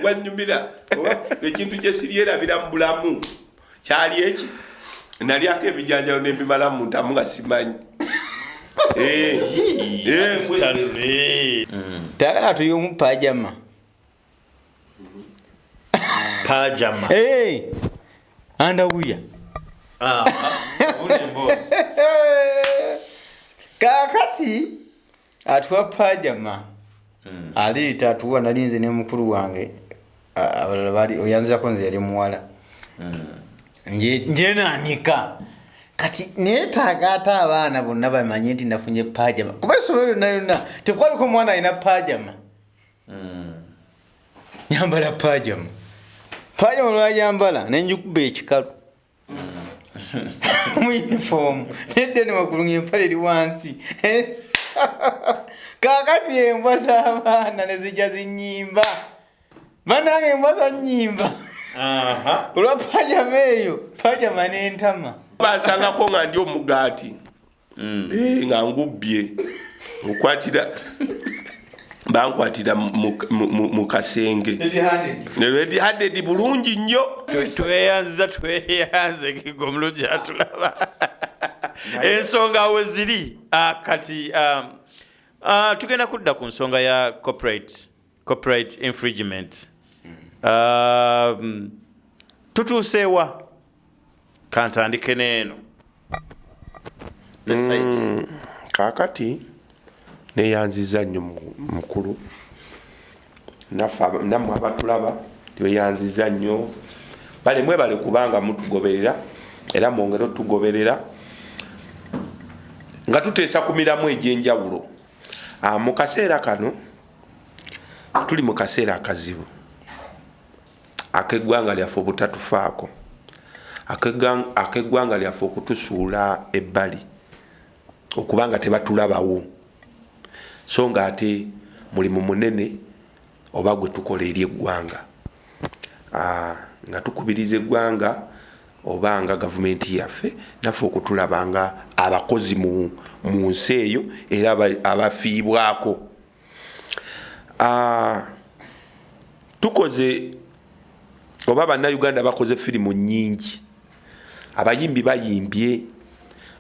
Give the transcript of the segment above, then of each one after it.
Ogwanyumira oba ekintu kyesiryerabira mu bulamu kyali eki, nalyako ebijanjalo nembimala mu ntamu nga simanyi. Stanley. Tayagala tuyiwemu pajama. Pajama. Hey, andawuya. Sabula emboozi. Kakati atuwa pajama, aleeta atuwa, nali nze ne mukulu wange, abalala bali oyanzirako, nze yali muwala. Nje nanika kati neetaaga ate abaana bonna bamanye nti nafunye pajama, kuba essomero lyonna lyonna tekwaliko omwana alina pajama. Nyambala pajama, pajama lwajambala nenjikuba ekikalu mu uniform, nedde ne waggulu ngaempale eri wansi. Kakati embwa z'abaana ne zijja zinyimba, banange embwa zanyimba olwa pajama eyo, pajama n'entama. Bansangako nga ndi omugaati. Nga ngubbye, nkwatira, bankwatira mu kasenge red handed bulungi nnyo. Tweyanziza, tweyanze gigo omulungi atulaba, ensonga we ziri. Kati tugenda kudda ku nsonga ya copyright infringement. Tutuuseewa? Kantandike neeno ne side. Kaakati neyanziza nnyo mukulu naffe nammwe abatulaba tweyanziza nnyo. Bale mwebale kubanga mutugoberera era mwongere otugoberera nga tuteesa ku miramu egy'enjawulo. Mu kaseera kano tuli mu kaseera akazibu ak'eggwanga lyaffe obutatufaako, ak'eggwanga lyaffe okutusuula ebbali, okubanga tebatulabawo, so nga ate mulimu munene oba gwe tukola eri eggwanga. Nga tukubiriza eggwanga oba nga gavumenti yaffe naffe okutulaba nga abakozi mu nsi eyo era abafiibwako. Tukoze oba Bannayuganda bakoze firimu nnyingi, abayimbi bayimbye,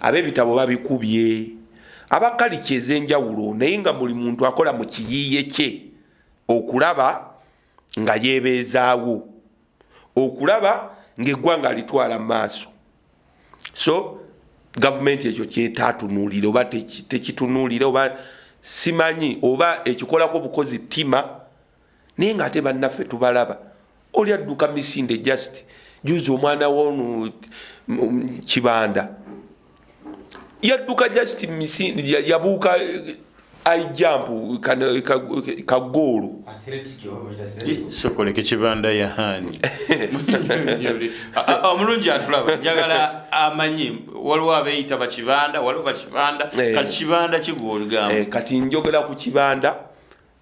ab'ebitabo babikubye, abakaliki ez'enjawulo, naye nga buli muntu akola mu kiyiiye kye okulaba nga yeebeezaawo, okulaba ng'eggwanga litwala mu maaso. So gavumenti ekyo kyetaatunuulira oba tekitunuulira oba simanyi oba ekikolako bukozi ttima, naye ng'ate bannaffe tubalaba oli adduka misinde. Just juzi omwana wono Kibanda yadduka just misinde, yabuuka high jump kagoolo. Sokoleke Kibanda yahani omulungi atulaba, njagala amanyi waliwo abeeyita bakibanda, waliwo bakibanda. Kati Kibanda kigwa olugambo. Kati njogera ku Kibanda,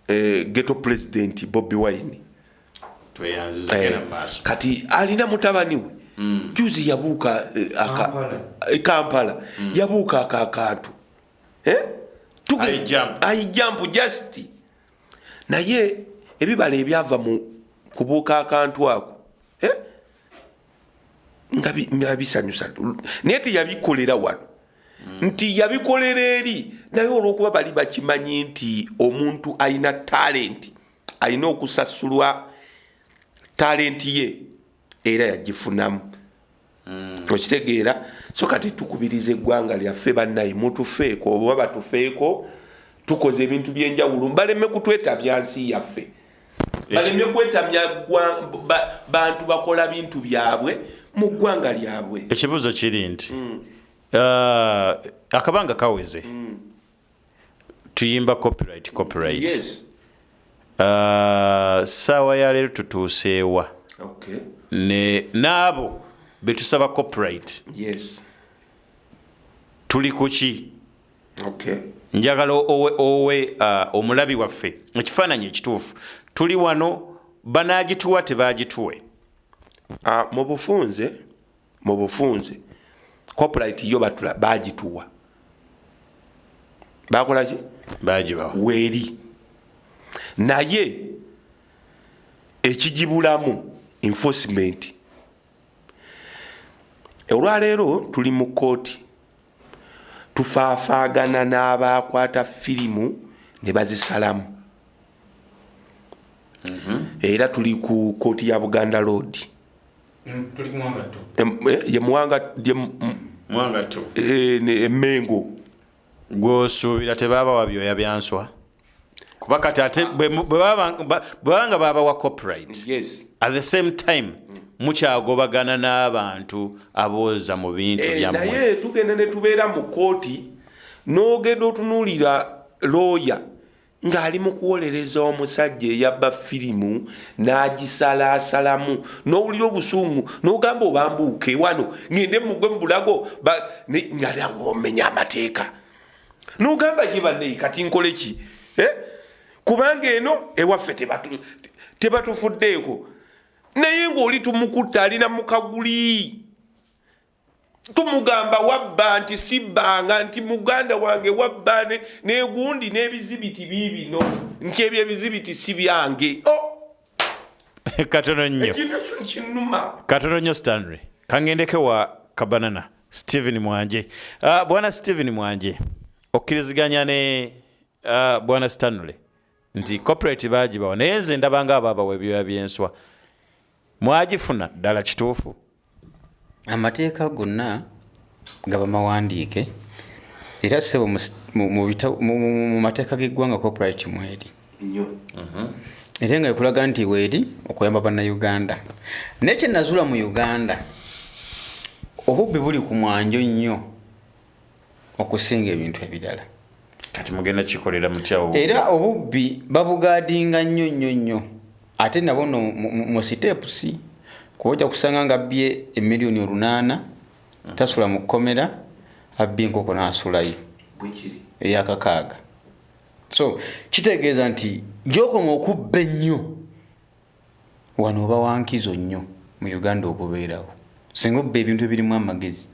ghetto president Bobi Wine. Tweyanziza, genda mu maaso. Kati alina mutabani we juzi yabuuka Kampala. Kampala yabuuka akakantu. High jump. High jump just, naye ebibala ebyava mu kubuuka akantu ako, nga bisanyusa, naye teyabikolera wano, nti yabikolera eri, naye olwokuba bali bakimanyi nti omuntu alina talent alina okusasulwa talent ye era yagifunamu, okitegeera? So kati tukubiriza eggwanga lyaffe, bannaye mutufeeko oba batufeeko, tukoze ebintu byenjawulo, baleme kutwetabya nsi yaffe, baleme kwetamya bantu bakola bintu byabwe mu ggwanga lyabwe. Ekibuuzo kiri nti akabanga kaweze tuyimba copyright, copyright. Saawa ya leero tutuuseewa ne n'abo betusaba copyright? Tuli kuki? Njagala owe omulabi waffe ekifaananyi ekituufu. Tuli wano, banagituwa tebagituwe? Mu bufunze copyright yo batula bagituwa, bakolaki? Bagibawa. Weeri, naye Ekigibulamu enforcement. Olwaleero tuli mu kooti, tufaafaagana n'abakwata firimu ne bazisalamu. Era tuli ku kooti ya Buganda Road. Tuli ku Mwanga tu. Ye Muwanga ye Mwanga tu. Emengo. Gwosuubira tebabawa byoya byanswa, kuba kati ate bwe baba nga babawa copyright, at the same time mukyagobagana n'abantu abooza mu bintu byammwe. Naye tugenda ne tubeera mu kooti, n'ogenda otunuulira looya ng'ali mu kuwolereza omusajja eyabba firimu n'agisalaasalamu, n'owulira obusungu n'ogamba, obambuuke wano ngende mugwe mu bulago nga nawe omenya amateeka, n'ogamba, ye banneyi, kati nkole ki? Eh? Kubanga eno ewaffe tebatufuddeeko, naye ng'oli tumukutta, alina mukaguli, tumugamba wabba, nti sibbanga, nti muganda wange wabba negundi n'ebizibiti biibino, nti ebyo ebizibiti si byange. Oh, Katono nnyo. Ekintu ekyo kinuma. Katono nnyo, Stanley. Kangendeke wa Kabanana Stephen Mwanje. Bwana Stephen Mwanje, okkiriziganya ne bwana Stanley nti copyright bagibawa, naye nze ndabanga ababawa ebyoya byenswa. Mwagifuna ddala kituufu? Amateeka gonna gaba mawandiike, era ssebo mu mateeka g'eggwanga copyright mweri. Nnyo. Era nga ekulaga nti weeri okuyamba Bannayuganda. Naye kyenazuula mu Uganda, obubbi buli ku mwanjo nnyo okusinga ebintu ebirala. Kati mugenda kikolera mutya? Era obubbi babugaadinga nnyo nnyo nnyo, ate nabo no mu steps, kuba ojja kusanga nga abbye 8 million, tasula mu kkomera, abbye enkoko n'asulayo Bwekiri. Eyakakaaga. So kitegeeza nti gyokoma okubba ennyo wano, oba wankizo nnyo mu Uganda okubeerawo singa obba ebintu ebirimu amagezi.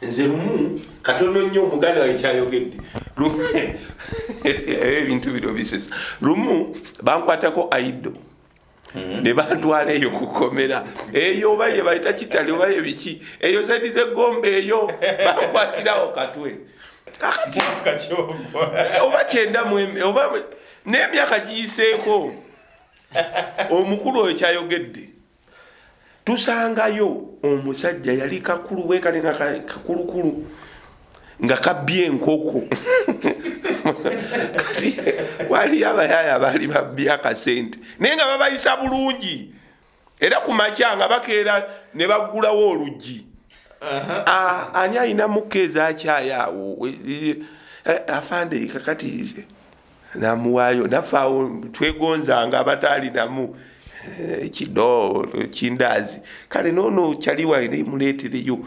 Nze lumu, katono nnyo, omuganda wange kyayogedde lumu, ebintu bino bisesa. Lumu bankwatako aido ne bantwala eyo kukomera eyo, oba ye bayita kitale oba ye biki, eyo side z'eggombe eyo, bankwatirawo katwe. Kakati oba 90 oba n'emyaka giyiseeko, omukulu oyo kyayogedde, tusangayo omusajja yali kakulu bwekale nga kakulukulu nga kabbye enkoko. Kati waliyo abayaaya baali babbye akasente, naye nga babayisa bulungi, era ku makya nga bakeera ne baggulawo oluggi. Ah, ani ayinamuko ezakyayi awo? Afande kakati namuwaayo, naffe awo twegonzanga abataalinamu kido kindaazi. Kale noono kyali wange muleetereyo.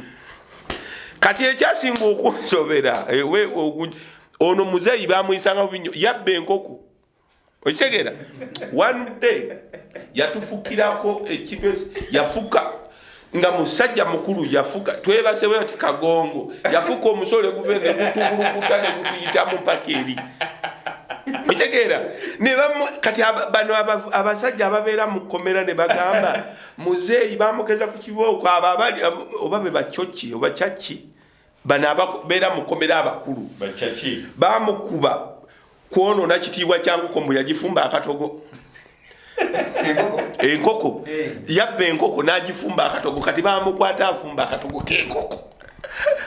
Kati ekyasinga okunsobera, ono muzeeyi bamuyisanga bubi nnyo, yabba enkoko. Okitegeera, one day yatufukirako ekintu, yafuka nga musajja mukulu, yafuka twebase bwe ti kagongo, yafuka omusolo guve ne gutubulukuta ne gutuyitamu mpaka eri. Okitegeera, kati bano abasajja ababeera mu kkomera ne bagamba muzeeyi bamugeza ku kibooko. Abo abali oba be bacoki oba kyaki, bano ababeera mu kkomera abakulu bamukuba kwonoona kitiibwa kya nkoko, mbu yagifumba akatogo. Enkoko, yabba enkoko n'agifumba akatogo. Kati bamukwata afumba akatogo k'enkoko,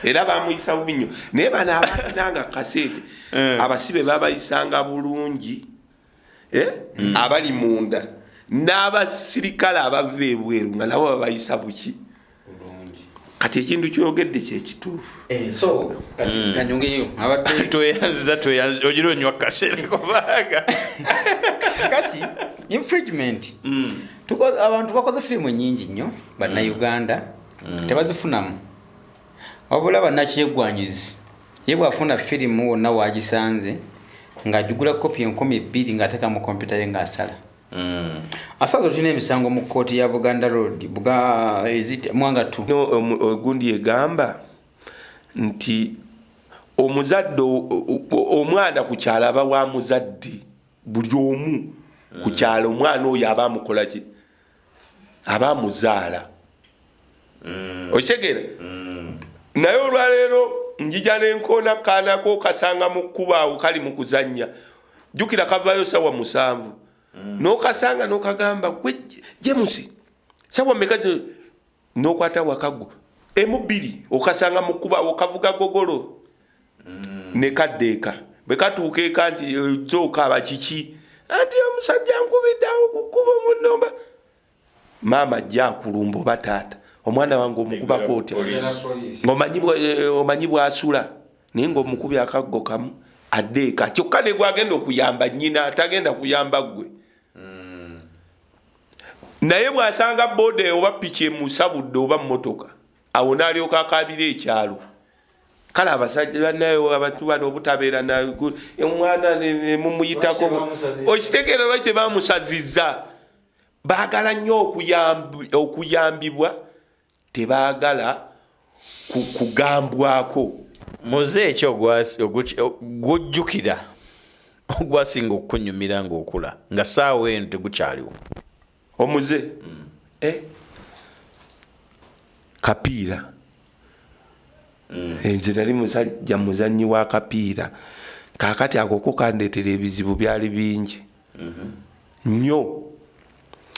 era bamuyisa bubi nnyo. Naye bano abalinanga kasente, abasibe babayisanga bulungi, eh? Abali munda n'abasirikale abava ebweru nga nabo babayisa buki. Kati ekintu kyogedde kyekituufu. So kati kanyongeyo abadde Tweyanziza, tweyanziza, ogira onywa kasere kubanga Kati infringement, abantu bakoze firimu nyingi nnyo, Bannayuganda tebazifunamu, wabula bannakyegwanyizi ye bwafuna firimu wonna wagisanze ng'agigula kopi 2000 ng'ateeka mu kompyuta ye ng'asala asaza. Tulina emisango mu kooti ya Buganda Road, is it Mwanga 2? No, ogundi egamba nti omuzadde omwana ku kyalo aba wa muzadde buli omu. Ku kyalo omwana oyo aba amukola ki? Aba amuzaala. Okitegeera? Naye olwaleero njija nenkoona kaanako, kasanga mu kkubo awo kali mu kuzannya. Jjukira kavaayo sawa 7, n'okasanga n'okagamba, "Gwe James, sawa meka?" N'okwata wakaggo emu bbiri, okasanga mu kkubo awo kavuga gogolo ne kadda eka. Bwe katuuka eka nti, "Zookaaba kiki?" Anti, "Omusajja nkubidde awo ku kkubo munomba." Maama ajja akulumba oba taata, "Omwana wange omukubako otya? Omanyi bwasula?" Naye ngaomukubi akaggo kamu, adde eka. Kyokka ne gwagenda okuyamba nnyina, tagenda kuyamba ggwe. Naye bw'asanga boda oba piki emusabudde oba mmotoka, awo n'alyoka akabira ekyalo. Kale abasajja banaye, abantu bano obutabeera omwana nemumuyitako. Okitegeera lwaki tebamusazizza? Baagala nnyo okuyambibwa, tebaagala kugambwako. Muze ekyo gwojjukira ogwasinga okukunyumira ngaokula, nga saawa eno tegukyaliwo? Omuze? Eh? Kapiira. Nze nali musajja muzanyi wa kapiira. Kakati akoko kandeetera ebizibu byali bingi nnyo.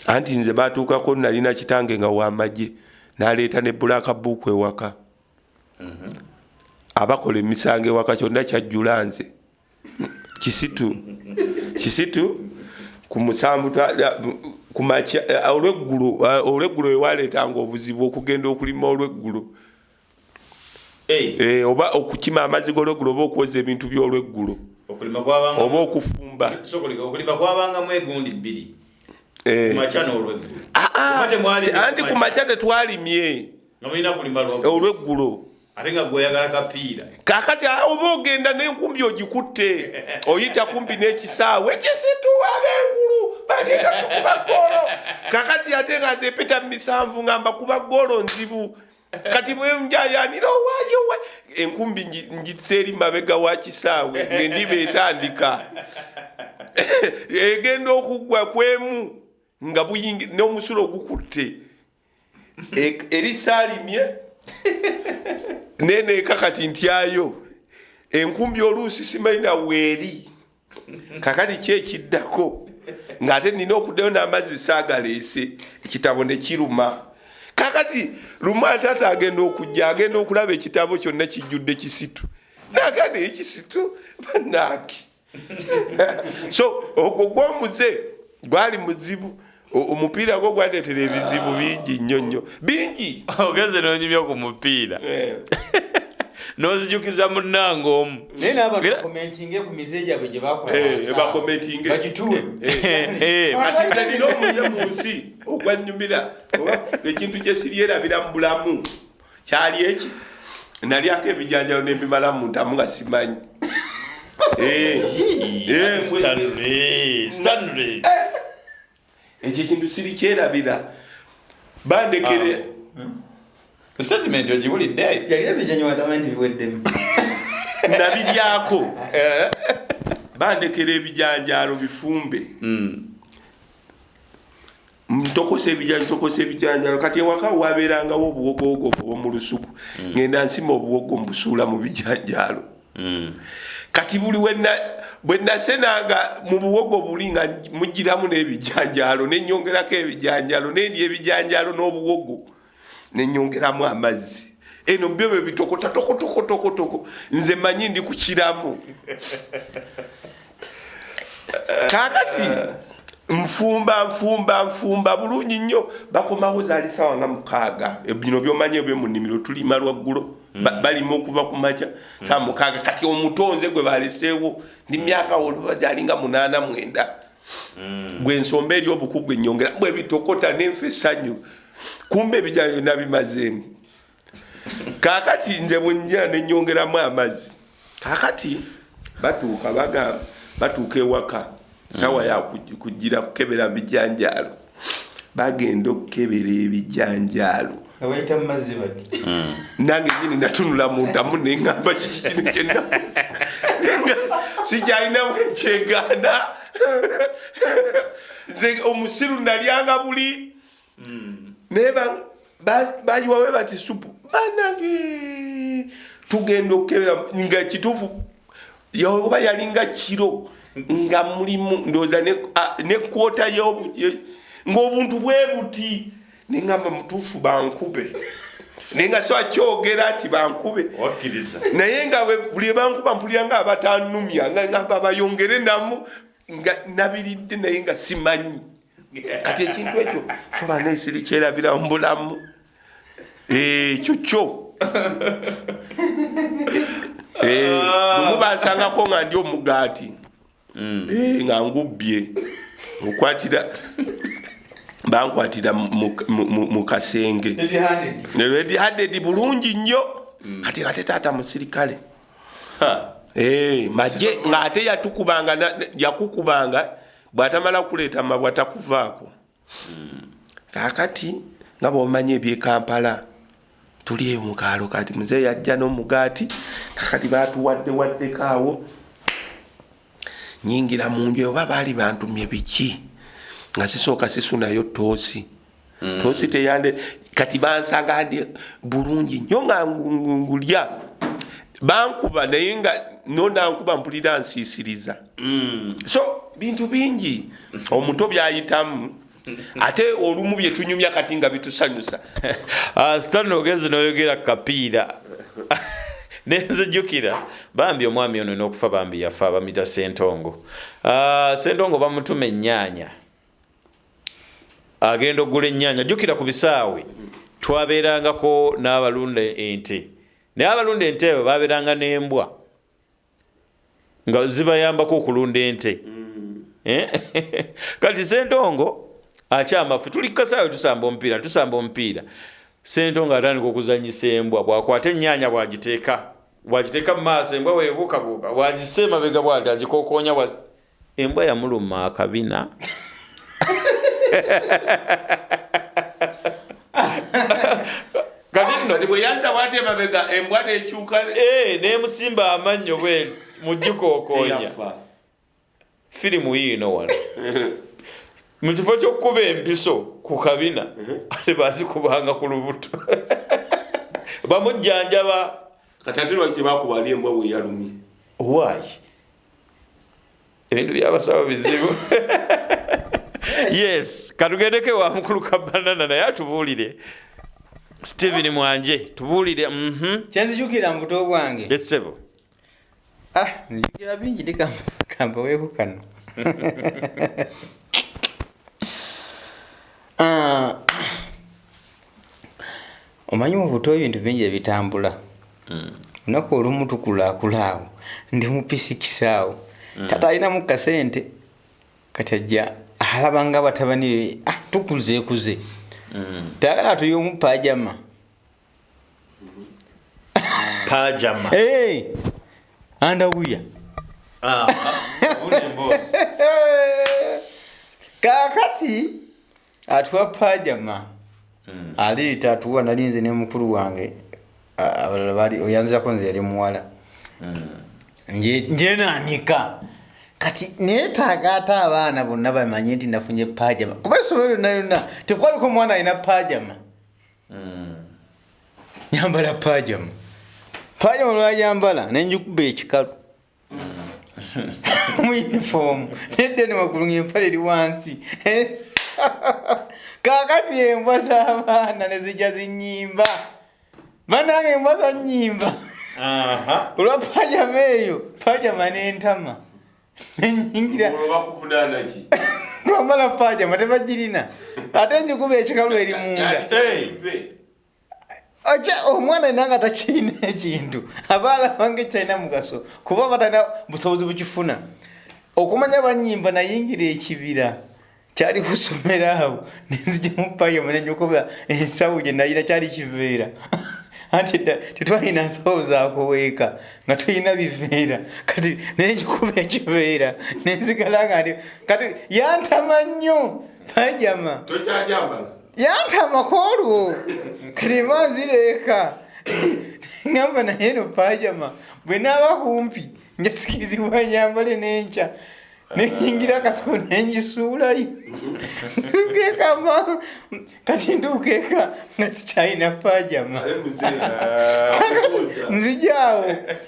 Anti nze batuukako, nalina kitange nga wamagye, naleeta ne black book ewaka. Abakola emisango ewaka kyonna kyajjula nze. Kisitu kisitu ku 7 ku makya, olweggulo wewaleetanga obuzibu okugenda okulima olweggulo. Oba okukima amazzi g'olweggulo, oba okwoza ebintu by'olweggulo, oba okufumba. Okulima kwabangamu egundi bbiri? Kumakya n'olweggulo. Ah, ah, anti kumakya tetwalimye. Nga mulina kulima olweggulo. Ate nga gweoyagala kapiira. Kakati oba ogenda n'enkumbi ogikutte, oyita kumpi n'ekisaawe, ekisitu ab'engulu bagenda tukuba ggoolo. Kakati ate nga nze mpita mu 7 nga mbakuba ggoolo nzibu. Kati bwenjayanira owaayowe, enkumbi ngitse eri mabega wa kisaawe, ng'endiba etandika egenda okuggwa kwemu nga buyingi n'omusulo gukutte. Erisaalimye neneeka. Kati ntyayo enkumbi, oluusi simanyi weeri. Kakati ki ekiddako? Ng'ate nina okuddayo n'amazzi saagaleese, ekitabo ne kiruma. Kakati lumu taata agenda okujja, agenda okulaba ekitabo kyonna kijjudde kisitu. Naga, "Naye kisitu bannange." So ogwo gwomuze gwali muzibu. Omupiira gwo gwandeetera ebizibu bingi nnyo nnyo, bingi. Ogenze n'onyumya ku mupiira, n'ozijukiza munnange omu. Naye n'abantu bakomentinge ku mize gyabwe gye bakola. Bakomentinge. Bagituwe. Kati nze nina omuze mu nsi ogwanyumira, oba ekintu kyesiryerabira mu bulamu. Kyali eki, nalyako ebijanjalo nembimala mu ntamu nga simanyi. Stanley, Stanley. Ekyo ekintu sirikyerabira, bandekere. Statement ogiwulidde? Yali ebijanyi watama nti biweddemu. Nabiryako. Bandekera ebijanjalo bifumbe, ntokosa ebijanjalo, ntokosa ebijanjalo. Kati ewaka wabeerangawo obuwogowogo obwo mu lusuku. Ngenda nsima obuwogo, mbusuula mu bijanjalo. Kati buli bwe nasenanga mu buwogo buli, nga mugiramu n'ebijanjalo, nenyongerako ebijanjalo, nendya ebijanjalo n'obuwogo, nenyongeramu amazzi. Eno byo bwe bitokota tokotokotokotoko, nze manyi ndi kukiramu. Kakati nfumba, nfumba, nfumba bulungi nnyo. Bakomawo, zaali sawa nga 6. Bino byomanyi ebyo nnimiro tulima lwaggulo. Balima okuva ku makya saa 6. Kati omutonze gwe baleseewo, ndi myaka oluba gyalinga 8, 9, gwe nsomba eri obuku gwe nyongera bwe bitokota, nenfa essanyu. Kumbe ebijja byonna bimazeemu. Kakati nze bwenja nenyongeramu amazzi. Kakati batuuka, bagamba, batuuka ewaka sawa ya kugira kukebera bijanjaalo. Bagenda okukebera ebijanjaalo nga bayita mu mazzi bati. Nange nyini natunula muntamu neŋamba, "Kiki kino kyenna sikyalina bwekyegaana?" Nze omusiru nalyanga buli naye bayiwawe bati supu banange tugenda okukebera nga kituufu oba yalinga kiro nga mulimu ndowooza ne kwota ng'obuntu bwe buti, nengamba mutuufu bankube, naye nga siwakyogera nti bankube. Wakkiriza. Naye nga buli bankuba mpulira nga abatanumya, nga ngamba bayongere namu nga nabiridde, naye nga simanyi. Kati ekintu ekyo kyoba nesiri kyerabira mu bulamu ekyo kyo. Lumu bansangako nga ndi omugaati, nga ngubbye, okwatira bankwatira mu kasenge red handed bulungi nnyo. Kati ate taata musirikale. Maje ng'ate yatukubanga yakukubanga bw'atamala kuleeta mabwa takuvaako. Kaakati nga bw'omanyi eby'e Kampala, tuli eyo mu kaalo, kati muzeeyi yajja n'omugaati, kakati baatuwadde waddeko awo, nyingira mu nju oba baali bantumye biki, nga sisooka sisunayo toosi, toosi teyande. Kati bansanga ndi bulungi nnyo nga ngulya, bankuba naye nga nonankuba mpulira nsiisiriza. So bintu bingi omuto byayitamu, ate olumu bye tunyumya kati nga bitusanyusa. Stanley, ogenze n'oyogera kapiira nenzijjukira bambi omwami ono n'okufa bambi yafa, bamita Sentongo. Sentongo bamutuma ennyaanya, agenda okugula ennyaanya. Jjukira ku bisaawe twabeerangako n'abalunda ente, naye abalunda ente abo babeeranga n'embwa nga zibayambako okulunda ente. Eh? Kati Sentongo akyamafu, tuli kasaawe tusamba omupiira, tusamba omupiira, Sentongo atandika okuzanyisa embwa. Bwakwata ennyaanya bwagiteeka, bwagiteeka mu maaso, embwa bwebuukabuuka, bwagisa emabega bwati agikokonya embwa yamuluma akabina. Kati nno kati bwe yazza bwati emabega, embwa nekyuka. Nemusimba amannyo bwenti mugikookonya. Eyafa. Firimu yiino wano, mu kifo ky'okukuba empiso ku kabina, ate bazikubanga ku lubuto, bamujjanjaba. Kati ate lwaki tebakuba ali embwa bwe yalumye? Why? Ebintu byabasawo bizibu. Yes, katugendeko ewa mukulu Kabanana, naye atubuulire. Stephen Mwanje, tubuulire. Kyenzijukira mu buto bwange. Essebo. Ah, nzijukira bingi, ndi kambaweeko kano. Ah, omanyi mu buto ebintu bingi ebitambula. Olunaku olumu tukulaakula awo, ndi mu P6 awo, tata alinamu kasente, kati ajja alaba nga batabani be, ah, tukuzeekuze, tayagala tuyomu pajama. Pajama? Hey, underwear. Kakati atuwa pajama, aleeta atuwa, nali nze ne mukulu wange, abalala bali oyanzirako, nze yali muwala. Nje naanika, kati neetaaga ate abaana bonna bamanye nti nafunye pajama, kuba essomero lyonna lyonna tekwaliko omwana alina pajama. Nyambala pajama, pajama lwajambala nenjikuba ekikalu mu uniform, nedde ne waggulu ngaempale eri wansi. Kakati embwa z'abaana ne zijja zinyimba, banange embwa zanyimba olwa pajama eyo, pajama n'entama nenyingira. Olwo bakuvunaana ki? Twambala pajama tebagirina, ate njikuba ekikalu eri munda. Omwana ena nga takirina ekintu, aba alaba nga ekyalina mugaso, kuba batalina busobozi bukifuna. Okumanya banyimba, nayingira ekibira kyali kusomera awo, nenzija mu pajama nenjukuba ensawo gye nayina, kyali kiveera, anti edda tetwalina nsawo zakuweeka, nga tulina biveera. Kati nenjikuba ekiveera nenzigala nga ndi, kati yantama nnyo pajama. Tokyagyambala? Yantama kwolwo, kati mba nzireeka ngamba naye no pajama bwe naaba kumpi njasikirizibwa nyambale n'enkya. Neyingira akasiko nenjisuulayo. Ntuuka kati ntuuka eka nga sikyalina pajama. Nzijaawo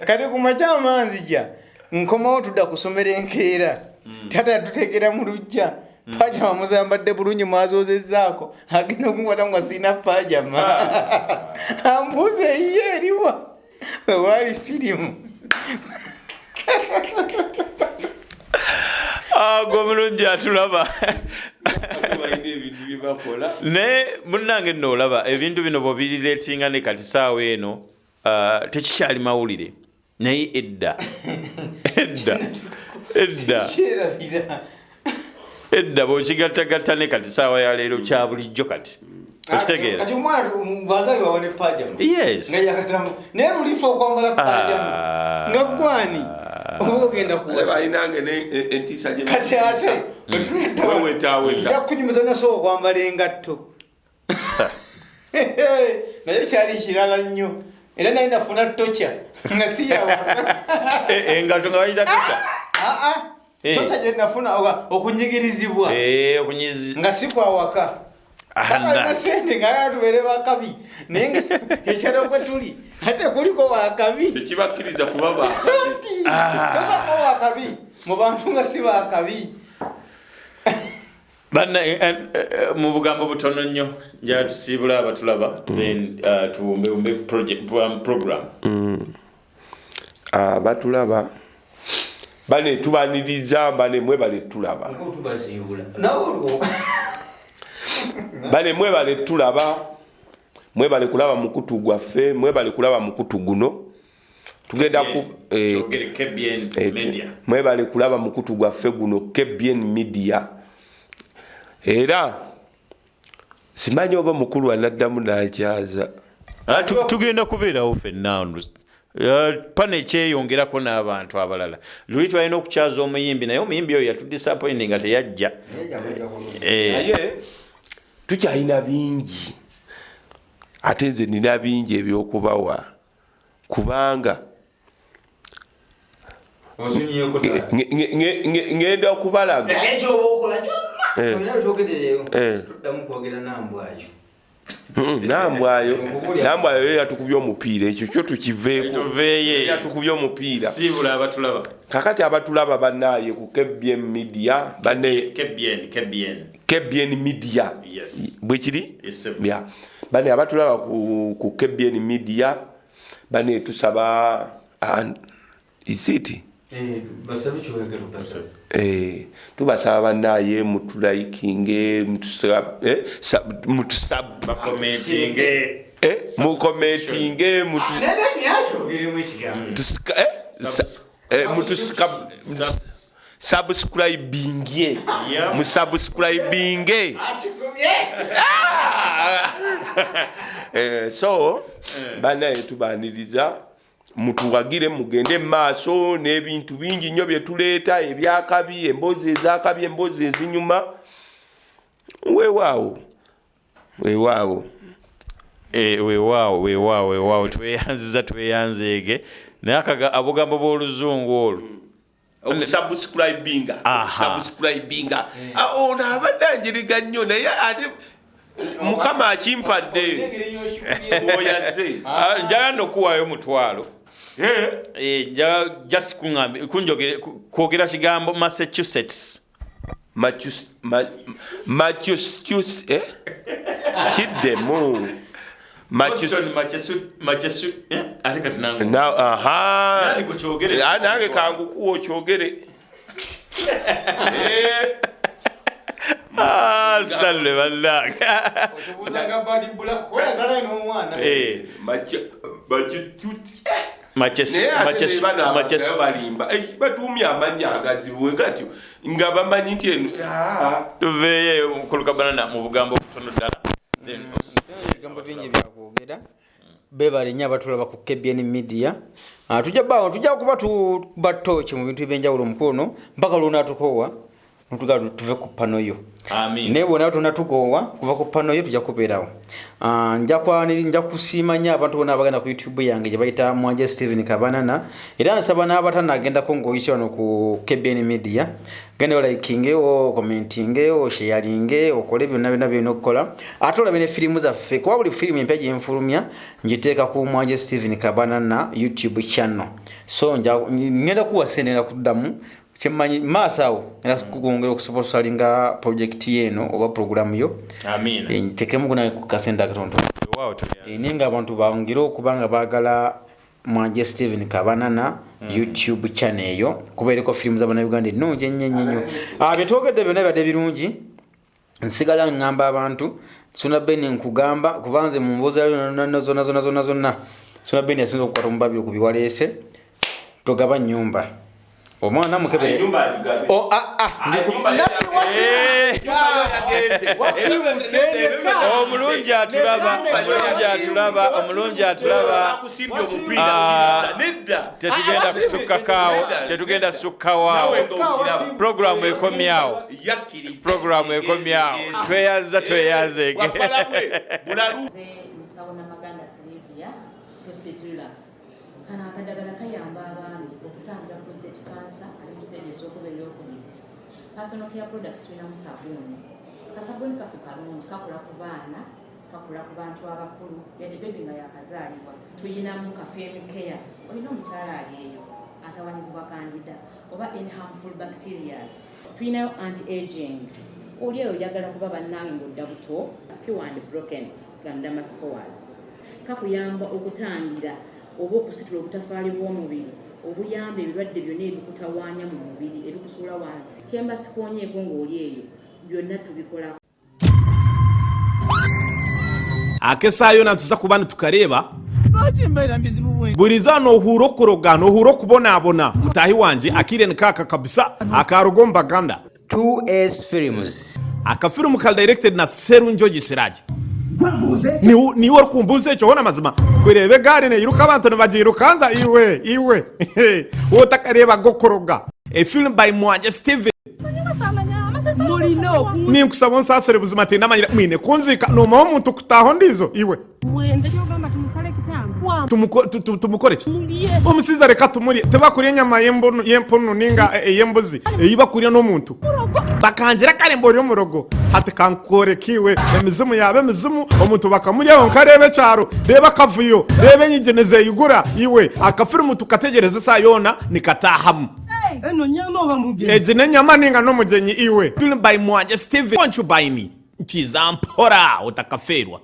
kati ku makyama nzija nkomawo tudda kusomera enkeera. Taata yatuteekera mu luggya pajama muzambadde bulungi mwazoozezaako, agenda okunkwata nga sirina pajama, ambuuza eyiye eriwa wewaali firimu. Gwe omulungi atulaba, naye munnange nno olaba ebintu bino bw'obirireetinga ne kati saawa eno tekikyali mawulire, naye edda edda edda edda bw'okigattagatta ne kati saawa ya leero kya bulijjo kati okitegeera. Kati omwana bazaalibwa ne pajama. Yes. Nga yakatamu naye lulifa okwambala pajama nga gwani oba ogenda kuwasa. Balinange entiisa gye Kati ate wewetaaweta. Nja kukunyumiza nasobola okwambala engatto naye kyali kirala nnyo, era naye nafuna tocha nga si yawaka. Engatto nga bayita tocha? Tocha gye nafuna okunyigirizibwa nga si kwawaka. Alina sente nga tubeere bakabi, naye nga ekyalo kwe tuli ate kuliko wakabi. Tekibakkiriza kuba bakabi. Tosobola kuba wakabi mu bantu nga si bakabi. Banna, mu bugambo butono nnyo njala tusiibula abatulaba, then tubumbebumbe program. Batulaba bane tubaniriza, bane mwebale tulaba, bane mwebale tulaba, mwebale kulaba mukutu gwaffe, mwebale kulaba mukutu guno tugenda ku KBN Media. Mwebale kulaba mukutu gwaffe guno KBN Media. Era simanyi oba mukulu anaddamu n'akyaza. Tugenda kubeerawo ffenna pana ekyeyongerako n'abantu abalala. Luli twalina okukyaza omuyimbi, naye omuyimbi oyo yatudisappointi nga teyajja. Naye tukyalina bingi, ate nze nina bingi ebyokubawa kubanga ngenda okubalaga. Nambwayo Nambwayo ye yatukubye omupiira, ekyo kyo tukiveeko. Yatukubye omupiira. Siibula abatulaba. Kakati abatulaba bannaye ku KBN Media, banne KBN, KBN. KBN Media. Yes. Bwe kiri? Yes, sir. Yeah. Banne abatulaba ku KBN Media, banne tusaba, is it? Tubasaba bannaye mutulayikinge, mutusabakomentinge, mukomentinge, subscribinge, musubscribinge. So bannaye tubaniriza, mutuwagire, mugende maaso n'ebintu bingi nnyo bye tuleeta ebyakabi, emboozi ezakabi, emboozi ezinyuma. Weewaawo, weewaawo. Weewaawo, weewaawo, weewaawo. Tweyanziza, tweyanzeege. Naye obugambo bw'oluzungu olwo. Okusubscribinga, okusubscribinga. Ono abadde anjiriga nnyo, naye ate Mukama akimpadde oyaze. Njagala nno okuwaayo omutwalo. Njagala just kuŋŋambe, kunjogere, kwogera kigambo Massachusetts. Massachusetts, eh? Kiddemu. Boston, Massachusetts, eh? Ate kati nange. Na, aha. Nange gwe kyogere. Nange kangukuwa okyogere. Stanley bannange. Okubuuza nga Bad Black, kuba yazala n'omwana. Massachusetts. Naye ate ne bano abantu nabo balimba. Batuumye amannya agazibu gatyo nga bamanyi nti eno, Tuveeyo mukulu Kabanana mu bugambo obutono ddala. Ebigambo bingi byakwogera. Beebale nnyo abatulaba ku KBN Media. Tujja bbaawo, tujja kuba tuba ttooki mu bintu ebyenjawulo omukono mpaka lw'onaatukowa. Notugala tuve ku pano yo. Naye bwona tonatugoowa kuva ku pano yo tujja kubeerawo. Ah, nja kwaniri nja kusiima nnyo abantu bonna abagenda ku YouTube yange gye bayita Mwanje Steven Kabanana, era nsaba n'abatanagendako ng'oyise wano ku KBN Media, genda olikinge, okomentinge, osheyalinge, okole byonna byonna byolina okukola, ate olabe ne firimu zaffe, kuba buli firimu empya gye nfulumya ngiteeka ku Mwanje Steven Kabanana YouTube channel. So ngenda kuwa sente ngenda kuddamu kyemmanyi maaso awo era kukwongera okusuposalinga projekiti eno oba pulogulaamu yo. Amiina. Ntekemu kunange ku kasente akatonotono. Weewaawo, tuyanze. Naye nga abantu bangire okuba nga baagala Mwanje Steven Kabanana YouTube channel eyo, kuba eriko firimu z'Abannayuganda ennungi ennyo ennyo ennyo. Bye twogedde byonna bibadde birungi. Nsigala ŋŋamba abantu, Suna Ben nkugamba, kuba nze mu mboozi yayo zonna zonna zonna zonna zonna, Suna Ben yasinze okukwata omubabiro ku biwaleese. Togaba nnyumba, omwana mukebere. Ennyumba agigabe. Oh, ah, ah, Ennyumba yo Naffe yagenze. Ennyumba yo yagenze. Omulungi atulaba, omulungi atulaba, omulungi atulaba. Bakusimbye omupiira. Ah. Nedda. Tetugenda kusukkakaawo, tetugenda ssukkawaawo. Nawe ng'okiraba. Puroguramu ekomyawo. Yakkiriza. Puroguramu ekomyawo. Tweyanza, tweyanze. Wafala bwe bulalu. Nze musawo Namaganda Silivia, prostate relapse. Kano akadagala kayamba abaami okutangira prostate cancer ali mu stage esooka oba eyokubiri. Personal care products tulinamu sabuuni. Kasabuuni kaffe kalungi, kakola ku baana, kakola ku bantu abakulu, yadde baby nga yakazaalibwa. Tuyinamu ka fem care. Olina omukyala ali eyo atawanyizibwa candida oba any harmful bacterias. Tuyinayo anti aging. Oli eyo oyagala kuba bannange ng'odda buto, pure and broken gandamaspores. Kakuyamba okutangira oba okusitula obutafaali bw'omubiri obuyamba ebirwadde byonna ebikutawaanya mu mubiri, ebikusuula wansi. Kyemba sikoonyeeko ng'oli eyo, byonna tubikola. Akesaayo natuza kuba nitukareeba buri nohuura okuroga, nohuura okubonabona, mutahi wanje, akire nikaaka kabisa akaruga omu Baganda. 2S Films. Akafilimu kali directed na Serunjogi Siraji. Niwe orikumbuza ekyo hona mazima kureba egaari neyiruka, abantu nibagirukanza, iwe iwe wotakareeba gokoroga, a film by Mwanje Steven. Mulina oku Ninkusaba onsaasire buzima, tindamanyira mwine kunziika nomaho omuntu kutaho ndizo iwe. Mwende kyogamba tumusale kitambo. Tumukore ki? Mulye. Omusiza reka tumurye, tebakurya enyama y'empunu ninga ey'embuzi eyi bakurya n'omuntu bakangira karembo ori omurogo. Hati kankorekiwe emizimu yaba emizimu, omuntu bakamuryaho nkareba ekyaro, reba akavuyo, reba enyigi nizeyigura iwe. Akafirimu tukategereza esaa yoona nikatahamu. Eno nyama oba mugeni? Egi n'enyama ninga n'omugyenyi iwe. Film by Mwanje Steven, Concubine, nkiza mpora otakaferwa.